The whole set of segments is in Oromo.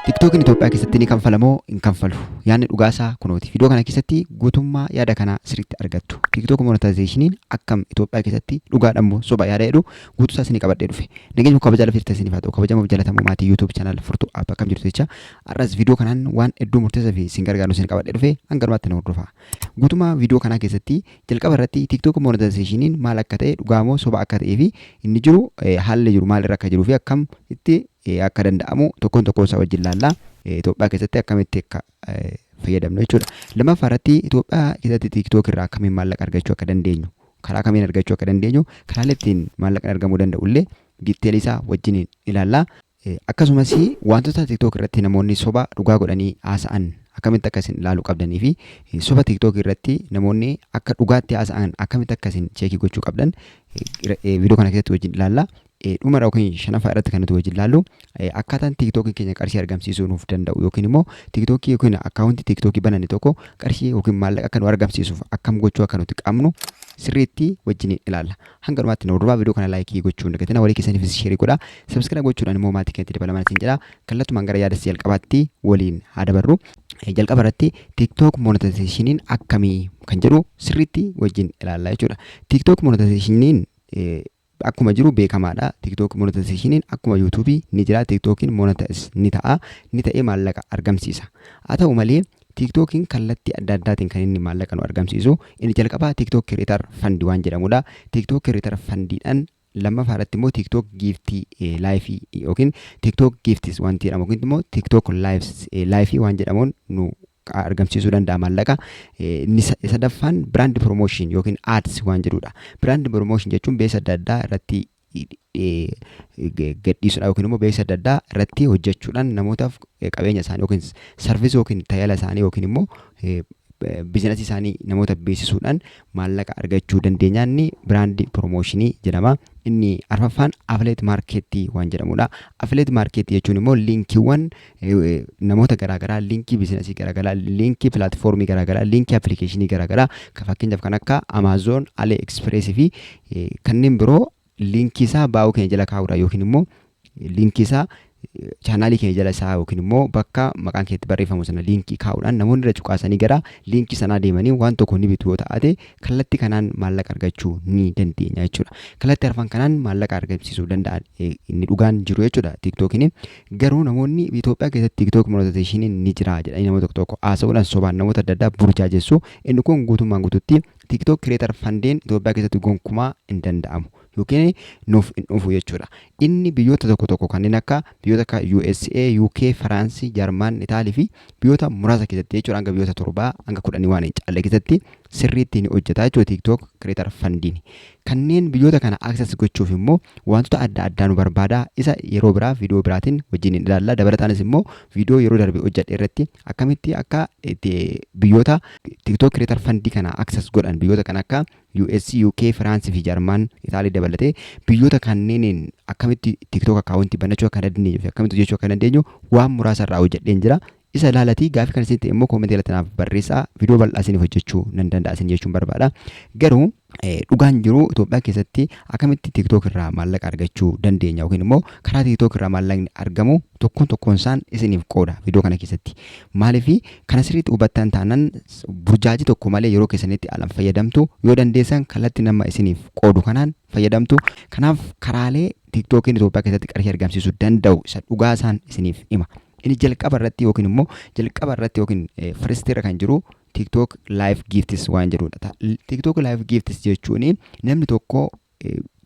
TikTokiin Itoophiyaa keessatti ni kanfala moo hin kanfalu? Yaadni dhugaasaa kunooti. Viidiyoo kana keessatti guutummaa yaada kanaa sirriitti argattu. TikTok monetizationiin akkam Itoophiyaa keessatti, dhugaadha moo soba yaada jedhu guutuusaa isinii qabadhee dhufe. Nageenya kabajaa lafa jirtan isiniif haa ta'u. Kabajamoo fi jaalatamoo maatii YouTube channel Furtuu App, akkam jirtu jecha, har'as viidiyoo kanaan waan hedduu murteessaa fi isin gargaaru isin qabadhee dhufe, hanga dhumaatti na hordofaa. Guutummaa viidiyoo kanaa keessatti jalqaba irratti TikTok monetizationiin maal akka ta'e, dhugaa moo soba akka ta'ee fi inni jiru, haalli jiru maal irra akka jiruu fi akkam itti akka danda'amu tokkoon tokkoon isaa wajjin laallaa, Itoophiyaa keessatti akkamitti akka fayyadamnu jechuudha. Lammaffaa irratti Itoophiyaa keessatti TikTok irraa akkamiin maallaqa argachuu akka dandeenyu, karaa kamiin argachuu akka dandeenyu, karaalee ittiin maallaqni argamuu danda'u illee detailii isaa wajjin ilaallaa. Akkasumas wantoota TikTok irratti namoonni soba dhugaa godhanii haasa'an akkamitti akka isin ilaaluu qabdanii fi soba TikTok irratti namoonni akka dhugaatti haasa'an akkamitti akka isin check gochuu qabdan viidiyoo kana keessatti wajjin ilaalla. Dhuma yookiin shanaffaa irratti kan nuti wajjin ilaallu, akkaataan TikTokiin keenya qarshii argamsiisuu nuuf danda'u yookiin immoo TikTokii yookiin akkaawuntii TikTokii bananne tokko qarshii yookiin maallaqa akka nu argamsiisuuf akkam gochuu akka nuti qabnu sirriitti wajjin ilaalla. Hanga dhumaatti nu hordofaa. Viidiyoo kana like gochuu hin dagatinaa, walii keessaniifis share godhaa. Subscribe gochuudhaan immoo maatii keenyatti dabalamaa isin jedha. Kallattumaan gara yaada jalqabaatti waliin haa dabarru. Jalqaba irratti TikTok monetizationiin akkamii kan jedhu sirriitti wajjin ilaalla jechuudha. TikTok monetizationiin akkuma jiru beekamaadha. TikTok monetizationiin akkuma YouTube ni jira. TikTokiin monetize ni ta'a. Ni ta'ee maallaqa argamsiisa. Haa ta'u malee, TikTokiin kallattii adda addaatiin kan inni maallaqa nu argamsiisu inni jalqabaa TikTok Creator Fund waan jedhamudha. TikTok Creator Fundiidhaan, lammaffaa irratti immoo TikTok Giftii Live yookiin TikTok Gifts wanti jedhamu yookiin immoo TikTok Live waan jedhamuun nu argamsiisuu danda'a maallaqa. Inni sadaffaan brand promotion yookiin ads waan jedhudha. Brand promotion jechuun beeksisa adda addaa irratti gadhiisuudha yookiin immoo beeksisa adda addaa irratti hojjechuudhaan namootaaf qabeenya isaanii yookiin service yookiin tajaajila isaanii yookiin immoo businessii isaanii namoota beeksisuudhaan maallaqa argachuu dandeenya. Inni brand promotionii jedhama. Inni arfaffaan affiliate marketii waan jedhamudha. Affiliate marketii jechuun immoo linkiiwwan namoota garaagaraa, linkii businessii garaagaraa, linkii platformii garaagaraa, linkii applicationii garaagaraa, fakkeenyaaf kan akka Amazon, AliExpress fi kanneen biroo linkii isaa bio keenya jala kaa'uudha yookiin immoo linkii isaa channelii keenya jala isaa yookiin immoo bakka maqaan keetti barreeffamu sana linkii kaa'uudhaan namoonni irra cuqaasanii gara linkii sanaa deemanii waan tokko ni bitu yoo ta'ate, kallattii kanaan maallaqa argachuu ni dandeenya jechuudha. Kallattii arfan kanaan maallaqa argamsiisuu danda'a inni dhugaan jiru jechuudha TikTokiin. Garuu namoonni Itoophiyaa keessatti TikTok monetizationiin ni jira jedhanii namoota tokko tokko haasa'uudhaan sobaan namoota adda addaa burjaajessu. Inni kun guutummaan guututti TikTok Creator Fundiin Itoophiyaa keessatti gonkumaa hin danda'amu yookiin nuuf hin dhufu jechuudha. Inni biyyoota tokko tokko kanneen akka biyyoota akka USA, UK, Faraansii, Jarman, Itaalii fi biyyoota muraasa keessatti jechuudha, hanga biyyoota 7 hanga 10 waan hin caalle keessatti sirriitti ni hojjeta jechuudha TikTok Creator Fundiin. Kanneen biyyoota kana access gochuuf immoo wantoota adda addaa nu barbaada. Isa yeroo biraa viidiyoo biraatiin wajjin hin ilaalla. Dabalataanis immoo viidiyoo yeroo darbe hojjedhe irratti akkamitti akka biyyoota TikTok Creator Fundii kana access godhan, biyyoota kan akka US, UK, Firaansii fi Jarman, Itaalii dabalatee biyyoota kanneeniin akkamitti TikTok akkaawuntii banachuu akka dandeenyu fi akkamitti hojjechuu akka dandeenyu waan muraasa irraa hojjedheen jira. Isa ilaalatii gaafii kan isin ta'e immoo commentii jalatti naaf barreessaa, viidiyoo bal'aa isiniif hojjechuu nan danda'a isin jechuun barbaada. Garuu dhugaan jiru, Itoophiyaa keessatti akkamitti TikTok irraa maallaqa argachuu dandeenya yookiin immoo karaa TikTok irraa maallaqni argamu tokkoon tokkoon isaan isiniif qooda viidiyoo kana keessatti. Maaliif kana sirriitti hubattan taanaan burjaajii tokko malee yeroo keessanitti alan fayyadamtu, yoo dandeessan kallattii nama isiniif qoodu kanaan fayyadamtu. Kanaaf karaalee TikTokiin Itoophiyaa keessatti qarshii argamsiisuu danda'u isa dhugaa isaan isiniif hima. Inni jalqaba irratti yookiin immoo jalqaba irratti yookiin first irra kan jiru TikTok Live Gifts waan jedhudha. TikTok Live Gifts jechuun namni tokko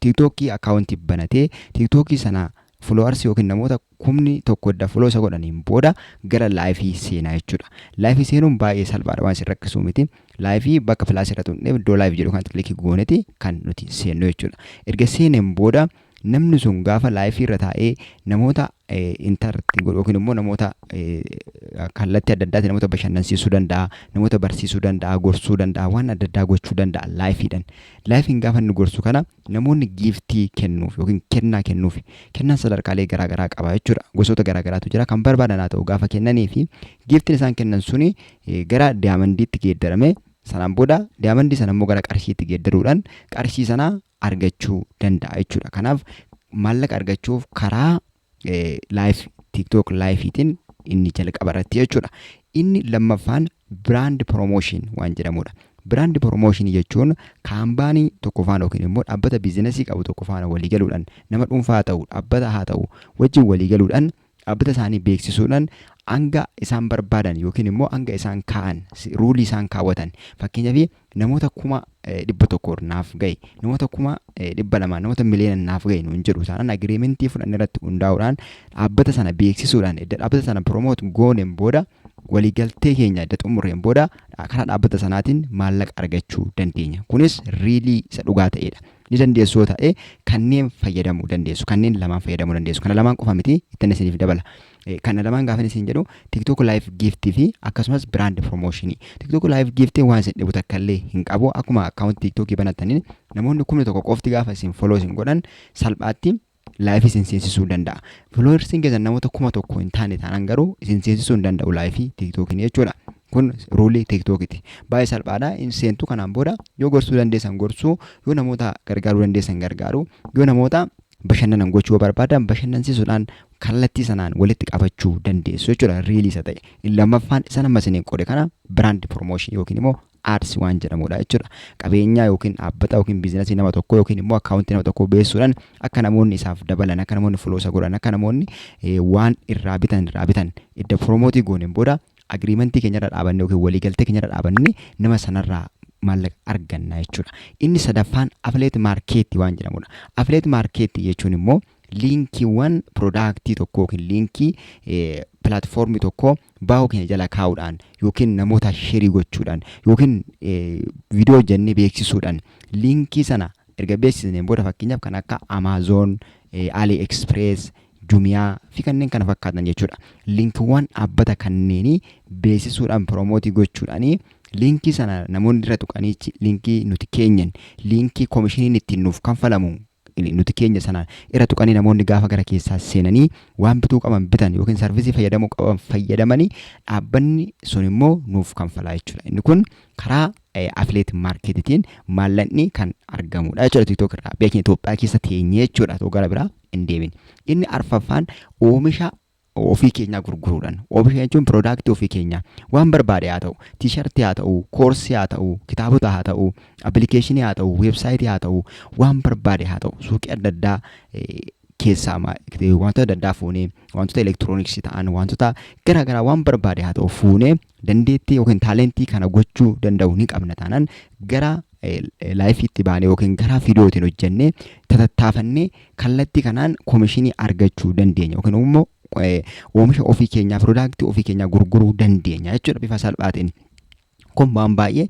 TikTokii akkaawuntii banatee TikTokii sana followers yookiin namoota 1,000 edda follow isa godhaniin booda gara liveii seenaa jechuudha. Liveii seenuun baay'ee salphaadha, waan isin rakkisuu miti. Liveii bakka plusii irra tuqnee iddoo live jedhu kanatti click gooneeti kan nuti seennu jechuudha. Erga seeneen booda namni sun gaafa liveii irra taa'ee namoota entertain godhu yookiin immoo namoota kallattii adda addaatiin namoota bashannansiisuu danda'a, namoota barsiisuu danda'a, gorsuu danda'a, waan adda addaa gochuu danda'a liveiidhaan. Liveiin gaafa inni gorsu kana namoonni giftii kennuuf yookiin kennaa kennuuf, kennaan sadarkaalee garaagaraa qaba jechuudha. Gosoota garaagaraatu jira, kan barbaadan haa ta'u, gaafa kennanii fi giftiin isaan kennan suni gara diamondiitti geeddarame, sanaan booda diamondii sana immoo gara qarshiitti geeddaruudhaan qarshii sana argachuu danda'a jechuudha. Kanaaf maallaqa argachuuf karaa live TikTok liveiitiin Inni jalqaba irratti jechuudha. Inni lammaffaan brand promotion waan jedhamudha. Brand promotion jechuun company tokko faana yookiin immoo dhaabbata business qabu tokko faana walii galuudhaan, nama dhuunfaa haa ta'u, dhaabbata haa ta'u, wajjin walii galuudhaan, dhaabbata isaanii beeksisuudhaan, hanga isaan barbaadan yookiin immoo hanga isaan kaa'an, rule isaan kaawwatan, fakkeenyaaf namoota 100,000 naaf gahe, namoota 200,000, namoota miliyoona naaf gahe nuun jedhu isaan agreement fudhanne irratti hundaa'uudhaan, dhaabbata sana beeksisuudhaan, edda dhaabbata sana promote gooneen booda, waliigaltee keenya edda xumurreen booda, karaa dhaabbata sanaatiin maallaqa argachuu dandeenya. Kunis real isa dhugaa ta'edha. Ni dandeessu yoo ta'e kanneen fayyadamuu dandeessu. Kanneen lamaan fayyadamuu dandeessu. Kana lamaan qofa miti, ittiin isiniif dabala. Kana lamaan gaafa isin jedhu TikTok live gift fi akkasumas brand promotion. TikTok live giftiin waan isin dhibu takka illee hin qabu. Akkuma account TikTokii banattaniin namoonni 1000 qofti gaafa isin follow isin godhan salphaatti live isin seensisuu danda'a. Followersiin keessan namoota 1000 hin taane taanaan garuu isin seensisuu hin danda'u live TikTokiin jechuudha. Kun rule TikTokiti. Baay'ee salphaadha. In seentu. Kanaan booda yoo gorsuu dandeessan gorsuu, yoo namoota gargaaruu dandeessan gargaaruu, yoo namoota bashannanan gochuu barbaadan bashannansiisuudhaan kallattii sanaan walitti qabachuu dandeessu jechuudha. Real isa ta'e. Lammaffaan isa nama isiniin qoode kana brand promotion yookiin immoo ads waan jedhamudha jechuudha. Qabeenyaa yookiin dhaabbata yookiin business nama tokkoo yookiin immoo account nama tokkoo beeksisuudhaan akka namoonni isaaf dabalan, akka namoonni follow isa godhan, akka namoonni waan irraa bitan idda promote gooneen booda, agreement keenyarra dhaabanne yookiin waliigaltee keenyarra dhaabanne nama sanarraa maallaqa arganna jechuudha. Inni sadaffaan affiliate market waan jedhamudha. Affiliate market jechuun immoo linkiiwwan product tokkoo yookiin link platform tokkoo bio keenya jala kaa'uudhaan yookiin namoota share gochuudhaan yookiin viidiyoo hojjennee beeksisuudhaan, link sana erga beeksisneen booda, fakkeenyaaf kan akka Amazon, AliExpress, Jumia fi kanneen kana fakkaatan jechuudha. Linkiiwwan dhaabbata kanneenii beeksisuudhaan, promote gochuudhaanii, link sana namoonni irra tuqanii, link nuti keenyan, link commissioniin ittiin nuuf kanfalamu nuti keenya sana irra tuqanii, namoonni gaafa gara keessaa seenanii waan bituu qaban bitan yookiin service fayyadamuu qaban fayyadamanii, dhaabbanni sun immoo nuuf kanfalaa jechuudha. Inni kun karaa affiliate marketiitiin maallaqni kan argamudha jechuudha TikTok irraa. Biyya keenya Itoophiyaa keessa teenyee jechuudha, otoo gara biraa hin deemin. Inni arfaffaan oomisha ofii keenyaa gurguruudhaan. Oomisha jechuun product ofii keenyaa waan barbaade haa ta'u, T-shirt haa ta'u, course haa ta'u, kitaabota haa ta'u, application haa ta'u, website haa ta'u, waan barbaade haa ta'u, suuqii adda addaa keessaa wantoota adda addaa fuunee, wantoota elektirooniksii ta'an, wantoota garaa garaa waan barbaade haa ta'u fuunee, dandeettii yookiin talent kana gochuu danda'u ni qabna taanaan, gara liveitti baanee yookiin gara viidiyootiin hojjennee tatattaafannee kallattii kanaan commission argachuu dandeenya yookiin immoo oomisha ofii keenyaa, product ofii keenyaa gurguruu dandeenya jechuudha bifa salphaatiin. Kun waan baay'ee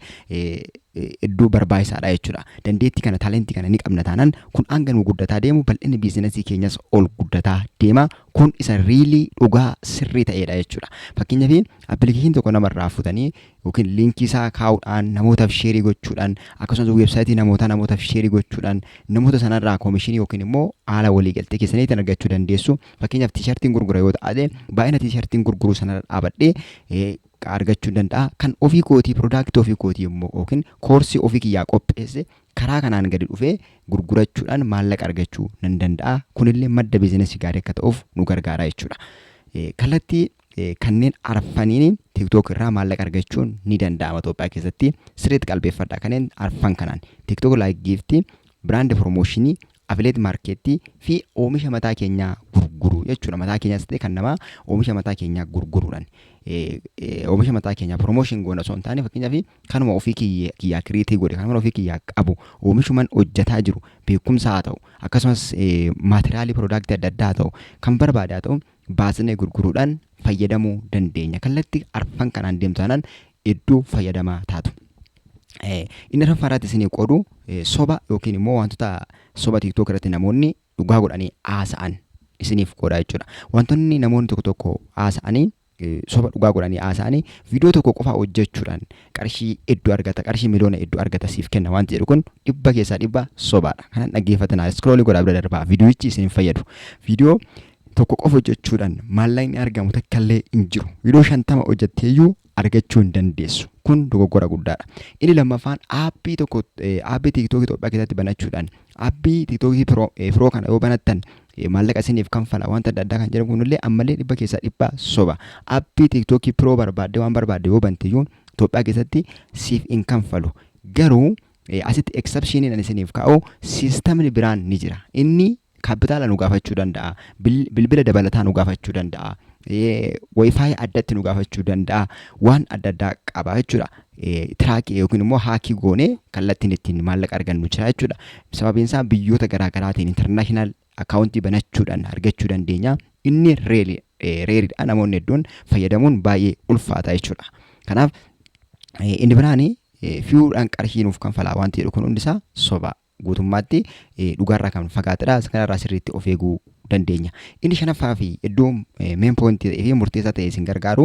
iddoo barbaachisaadha jechuudha. Dandeettii kana, talent kana ni qabna taanaan, kun hanga nu guddataa deemu bal'inni business keenyas ol guddataa deema. Kun isa real dhugaa sirrii ta'edha jechuudha. Fakkeenyaaf application tokko namarraa fuutanii yookiin link isaa kaa'uudhaan, namootaaf share gochuudhaan, akkasumas website namootaa namootaaf share gochuudhaan, namoota sanarraa commission yookiin immoo haala waliigaltee keessaniitiin argachuu dandeessu. Fakkeenyaaf T-shirtiin gurgura yoo ta'e, baay'ina T-shirtiin gurguruu sanarra dhaabadhee argachuu danda'a. Kan ofii kootii, product ofii kootii immoo yookiin course ofii kiyyaa qopheesse karaa kanaan gadi dhufee gurgurachuudhaan maallaqa argachuu nan danda'a. Kunillee madda business gaarii akka ta'uuf nu gargaara jechuudha. Kallattii kanneen arfaniin TikTok irraa maallaqa argachuun ni danda'ama Itoophiyaa keessatti. Sirriitti qalbeeffadha. Kanneen arfan kanaan: TikTok live gift, brand promotion, affiliate market fi oomisha mataa keenyaa gurguruu jechuudha. Mataa keenyaas ta'e kan namaa oomisha mataa keenyaa gurguruudhaan. Oomisha mataa keenyaa promotion goona osoo hin taane, fakkeenyaaf kanuma ofii kiyyaa create godhe, kanuma ofii kiyyaa qabu, oomishuman hojjetaa jiru, beekumsa haa ta'u, akkasumas material product adda addaa haa ta'u, kan barbaade haa ta'u, baasnee gurguruudhaan fayyadamuu dandeenya. Kallattii arfan kanaan deemtu taanaan iddoo fayyadamaa taatu. Inni arfaffaa irratti isinii qoodu soba yookiin immoo wantoota soba TikTok irratti namoonni dhugaa godhanii haasa'an isiniif qooda jechuudha. Wantoonni namoonni tokko tokko haasa'anii, soba dhugaa godhanii haasa'anii, viidiyoo tokko qofaa hojjechuudhaan qarshii hedduu argata, qarshii miliyoona hedduu argata, siif kenna wanti jedhu kun 100% sobaadha. Kanan dhaggeeffatanaa, scroll godhaa bira darbaa, viidiyochi isin fayyadu. Viidiyoo tokko qofa hojjechuudhaan maallaqni argamu takka illee hin jiru. Viidiyoo 50 hojjetteeyyuu argachuu hin dandeessu. Kun Kun dogoggora guddaadha. Inni lammaffaan, aappii tokko, aappii TikTokii Itoophiyaa keessatti banachuudhaan, aappii TikTokii Pro kana yoo banattan maallaqa isiniif kanfala, wanta adda addaa kan jedhamu kunillee ammallee 100% soba. Aappii TikTokii Pro barbaadde, waan barbaadde yoo bante iyyuu Itoophiyaa keessatti siif hin kanfalu. Garuu asitti exceptioniin ani isiniif kaa'u, siistamni biraan ni jira. Inni kaapitaala nu gaafachuu danda'a. Bilbila dabalataa nu gaafachuu danda'a. WiFi addatti nu gaafachuu danda'a. Waan adda addaa qaba jechuudha. Trackii yookiin immoo hackii goonee kallattiin ittiin maallaqa argannu jira jechuudha. Sababiin isaa biyyoota garaa garaatiin international accountii banachuudhaan argachuu dandeenya. Inni rareiidha. Namoonni hedduun fayyadamuun baay'ee ulfaata jechuudha. Kanaaf inni biraan viewdhaan qarshii nuuf kanfalaa wanti jedhu kun hundisaa soba, guutummaatti dhugaarraa kan fagaatedha. Kanarraa sirriitti of eeguu dandeenya. Inni shanaffaa fi iddoo main pointii ta'ee fi murteessaa ta'e isin gargaaru,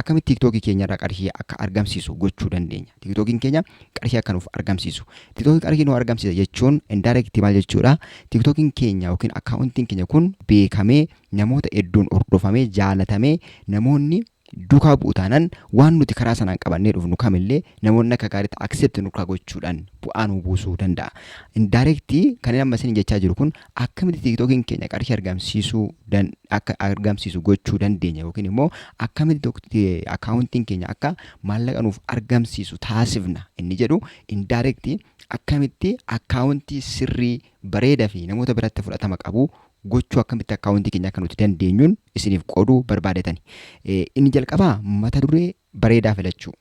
akkamitti TikTokii keenyarraa qarshii akka argamsiisu gochuu dandeenya. TikTokiin keenya qarshii akka nuuf argamsiisu. TikTokii qarshii nuuf argamsiisa jechuun indirect maal jechuudha? TikTokiin keenya yookiin accountiin keenya kun beekamee, namoota hedduun hordofamee, jaalatamee, namoonni duukaa bu'u taanaan, waan nuti karaa sanaan qabannee dhufnu kamillee namoonni akka gaariitti accept nurkaa gochuudhaan bu'aa nu buusuu danda'a. Indirectii kan inni amma isin jechaa jiru kun akkamitti TikTokiin keenya qarshii argamsiisuu akka argamsiisu gochuu dandeenya, yookiin immoo akkamitti accountiin keenya akka maallaqa nuuf argamsiisu taasifna inni jedhu, indirectii akkamitti accountii sirrii, bareedaa fi namoota biratti fudhatama qabu gochuu, akkamitti accountii keenya akka nuti dandeenyuun isiniif qooduu barbaadetani. Inni jalqabaa mata duree bareedaa filachuu.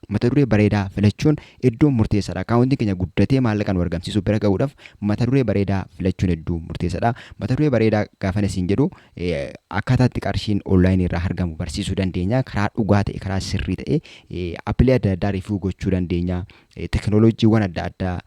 Mata duree bareedaa filachuun iddoo murteessaadha. Accountiin keenya guddatee maallaqa nu argamsiisuu bira gahuudhaaf mata duree bareedaa filachuun hedduu murteessaadha. Mata duree bareedaa gaafa isin jedhu, akkaataa itti qarshiin onlineii irraa argamu barsiisuu dandeenya. Karaa dhugaa ta'e, karaa sirrii ta'e, appilee adda addaa review gochuu dandeenya. Teknooloojiiwwan adda addaa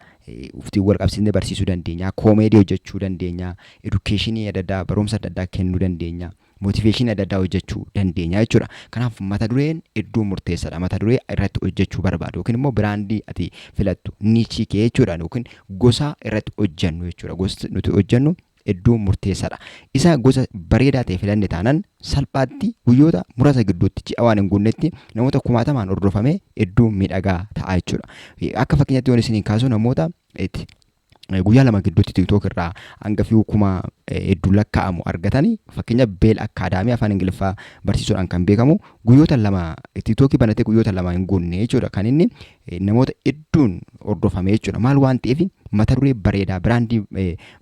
uftiin wal qabsiisnee barsiisuu dandeenya. Koomeedii hojjechuu dandeenya. Educationii adda addaa, barumsa adda addaa kennuu dandeenya. Motivationii adda addaa hojjechuu dandeenya jechuudha. Kanaaf mata dureen hedduu murteessaadha. Mata duree irratti hojjechuu barbaadu yookiin immoo brandii ati filattu, nichii kee jechuudha, yookiin gosa irratti hojjennu jechuudha. Gosti nuti hojjennu hedduu murteessaadha. Isa gosa bareedaa ta'e filanne taanaan salphaatti guyyoota muraasa gidduutti, ji'a waan hin guunnetti, namoota kumaatamaan hordofamee hedduu miidhagaa ta'a jechuudha. Akka fakkeenyaatti yoon isiniin kaasu, namoota guyyaa 2 gidduutti TikTok irraa hanga view kuma hedduu lakkaa'amu argatanii, fakkeenya Beel Academy, afaan Ingiliffaa barsiisuudhaan kan beekamu, guyyoota 2 TikTokii banatee guyyoota 2 hin guunne jechuudha kan inni namoota hedduun hordofame jechuudha. Maal waan ta'eef? Mata duree bareedaa, brandii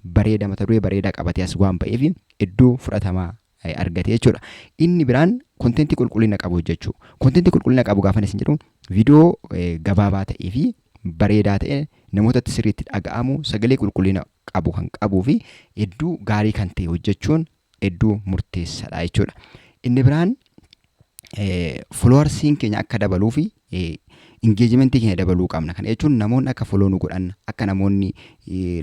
bareedaa, mata duree bareedaa qabatee as waan ba'eef hedduu fudhatamaa argate jechuudha. Inni biraan contentii qulqullina qabu hojjechuu. Contentii qulqullina qabu gaafa isin jedhu, viidiyoo gabaabaa ta'ee fi bareedaa ta'e, namootatti sirriitti dhaga'amu, sagalee qulqullina qabu kan qabuu fi hedduu gaarii kan ta'e hojjechuun hedduu murteessaadha jechuudha. Inni biraan followersiin keenya akka dabaluu fi engagementii keenya dabaluu qabna. Kana jechuun namoonni akka follow nu godhan, akka namoonni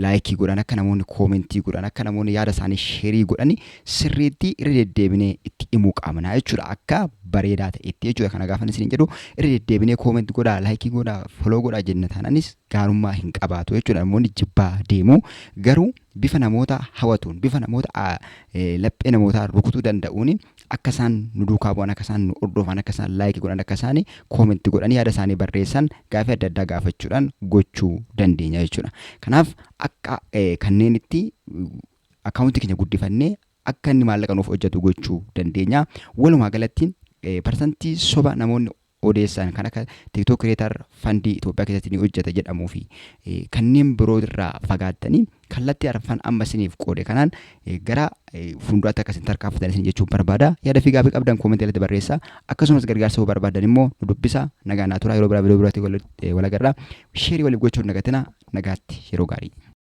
likeii godhan, akka namoonni commentii godhan, akka namoonni yaada isaanii shareii godhan sirriitti irra deddeebinee itti himuu qabna jechuudha. Akka bareedaa ta'etti jechuudha. Kana gaafa isin jedhu, irra deddeebinee commentii godhaa, likeii godhaa, follow godhaa jenna taanaanis gaarummaa hin qabaatu jechuudha. Namoonni jibbaa deemu. Garuu bifa namoota hawwatuun, bifa namoota laphee namootaa rukutuu danda'uun akka isaan nu duukaa bu'an, akka isaan nu hordofan, akka isaan likeii godhan, akka isaan commentii godhan, yaada isaanii barreessan, gaafii adda addaa gaafachuudhaan gochuu dandeenya jechuudha. Kanaaf akka kanneenitti accountii keenya guddifannee akka inni maallaqa nuuf hojjetu gochuu dandeenya. Walumaa galatti percentii soba namoonni odeessan kan akka TikTok Creator Fundii Itoophiyaa keessatti ni hojjeta jedhamuu fi kanneen biroo irraa fagaattanii kallattii arfan amma isiniif qoode kanaan gara fuulduraatti akka isin tarkaanfatan isin jechuun barbaada. Yaada fi gaafii qabdan commentii irratti barreessaa. Akkasumas gargaarsa yoo barbaadan immoo nu dubbisa. Nagaa naa turaa, yeroo biraa viidiyoo biraatti wal agarra. Shareii waliif gochuun nagatina, nagaatti, yeroo gaarii.